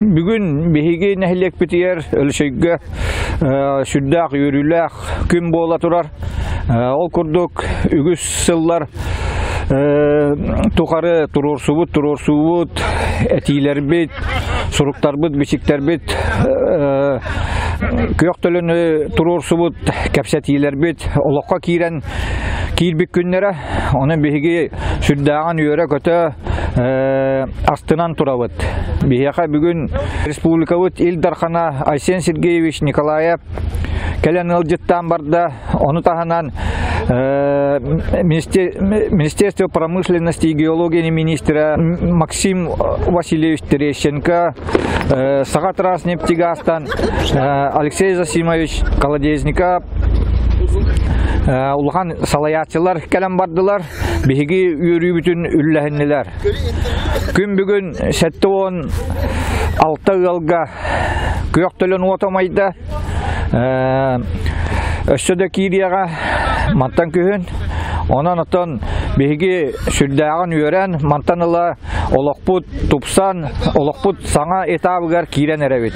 Бүгүн биһиги нэһилиэкпитигэр Өлөчөйгө сүрдээх үөрүүлээх күн буола турар. Ол курдук үгүс сыллар тухары туруорсубут, туруорсуубут, этиилэрбит, суруктарбыт, бичиктэрбит күөх төлөнү туруорсубут кэпсэтиилэрбит олоххо киирэн киирбит күннэрэ. Онон биһиги сүрдээҕин үөрэ-көтө астынан турабыт. Биһиэхэ бүгүн республикабыт Ил Дархана Айсен Сергеевич Николаев кэлэн ыалдьыттаан барда. Ону таһынан Министерство промышленности и геологии министрэ Максим Васильевич Терещенко, Саха Транснефтегазтан Алексей Засимович Колодезников улахан салайааччылар кэлэн бардылар, биһиги үөрүүбүтүн үллэһиннилэр. Күн бүгүн 76 ыалга күөх төлөн уота умайда. Өссө да киириэҕэ мантан күһүн. Онон оттон биһиги сүрдээҕин үөрэн, мантан ыла олохпут тупсан, олохпут саҥа этабыгар киирэн эрэбит.